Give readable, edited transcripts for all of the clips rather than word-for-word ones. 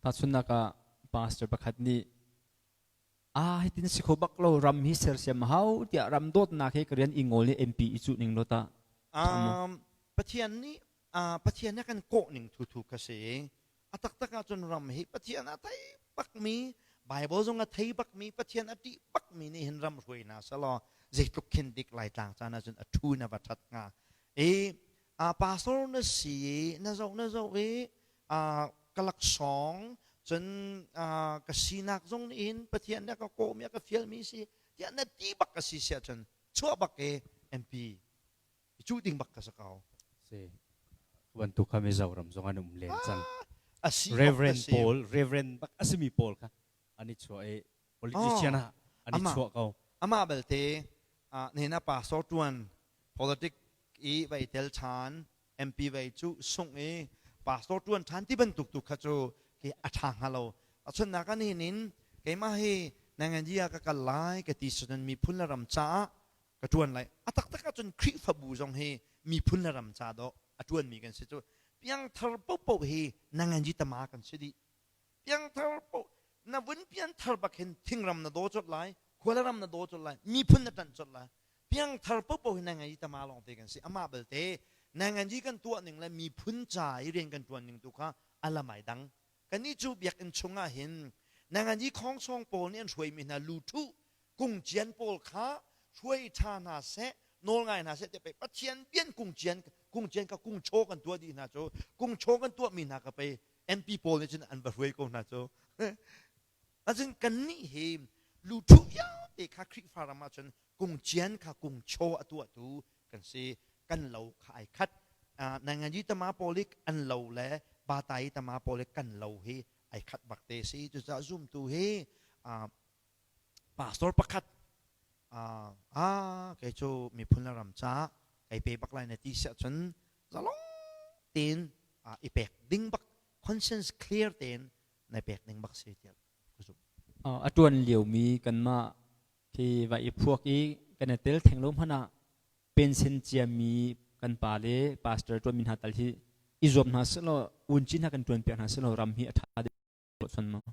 Tahchunhnak ah pastor pakhat nih a hitin si kho bak lo ram hi sersiam hau tiah ram dawtnak he ka rian i ngol i MP i cuh ning lo ta. Um, Pathian nih uh, Pathian nih kan kawh ning thu thu ka si. A taktak ahcun ram hi Pathian a thei bakmi Bible zong a thei bakmi Pathian a ṭih bakmi nih hin ram hruai hna selaw zeitluk khin dik Laitlang caan ahcun a ṭhu na va ṭhat hnga. I a pastor na si i na zoh na zoh i ka laksawng cun ka sinak zong nih hin Pathian nih a ka kawhmi a ka fialmi si tiah na ti bak ka si siah cun chuah bak i MP i cuh ding bak ka si ko. Si. Bantuk kha Mizoram zong an um len cang. A si Reverend Paul, Reverend bak a simi Paul kha an i chuah i politician ah an i chuah ko. Amah belte nena pastor tuan politic i vai tel ṭhan MP vei cu sungh i pastor ṭuan ṭhan ti bantuk tu kha cu khi a ṭha hnga lo. Achunnak ah nihin in keimah hi nanganji ah ka kal lai ka ti cun miphun le ram caah ka ṭuan lai. A taktak ahcun Khrihfabu zong hi miphun le ram ca dawh a ṭuanmi kan si cu. Piangthar paohpaoh hi nanganji tama kan si dih. Piangthar paoh na vun pianthar bak hin thingram na daw colh lai, khua le ram na daw colh lai, miphun na ṭanh colh lai. Piangthar paohpaoh hi nanganji tama lawngte kan si. Amah belte nanganji kan tuah ning le miphun ca i rian kan ṭuan ning tu kha a lam ai dang. Kannih cu biakinn chungah hin nanganji khongsawng pawl nih an hruaimi hna luthuh kungcian pawl kha hruai ṭha hna seh, nawl ngai hna seh tiah pei Pathian bian kungcian kungcian ka kungchaw kan tuah dih hna cu kungchaw kan tuahmi hna ka pei MP pawl nih cun an va hruai ko hna cu. Acun kannih hi luthuh vialte kha Khrihfa ram ahcun kungcian kha kungchaw a tuahtu kan si. Kan lo kha ai khat. Nanganji tama pawlik an lo le Batai tama pawlik kan lo hi ai khat bak te si. Cucaah zumtu hi pastor pakhat ah kei cu miphun le ram caah kai pe bak lai na ti siah cun zalong tein i pek ding bak conscience clear tein na pek ding bak si tiah ka zumh. A tuan liomi kanmah khi va i phuak i kan i tel theng lo hmanh ah pension ciami kan pa le pastor tuanmi hna tal hi i zuam hna selaw unci hna kan tuan piak hna selaw ram hi a ṭha deuh chon maw?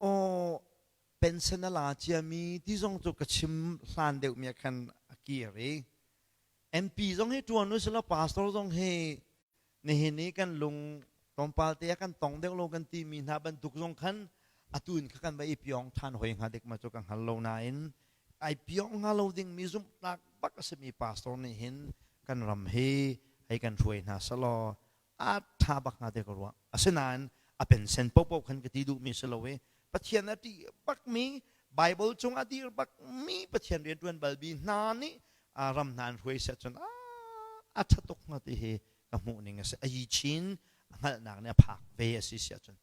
Aw pension a la ciami ti zong cu ka chim hlan deuh mi ah khan a kir i MP zong hi ṭuan u selaw pastor zong hi nihin i kan lung tlawmpal te ah kan tong deuh lo kan timi hna bantuk zong khan atu in kha kan va i piong ṭhan hoi hnga dik ma cu ka hngal lo nain ai piong hnga lo dingmi zumhnak bak a simi pastor nih hin kan ram hi hei kan hruai hna selaw a ṭha bak hnga te ka ruah. Asinain a pensen popo khan ka ti duhmi si lo i Pathian a ṭih bakmi Bible cung a dir bakmi Pathian rianṭuan balmi hna nih ram hna an hruai seh cun a ṭha tuk hnga ti hi ka hmuh ning a si. A yi chin a hngalhnak nih a phak ve a si si ahcun.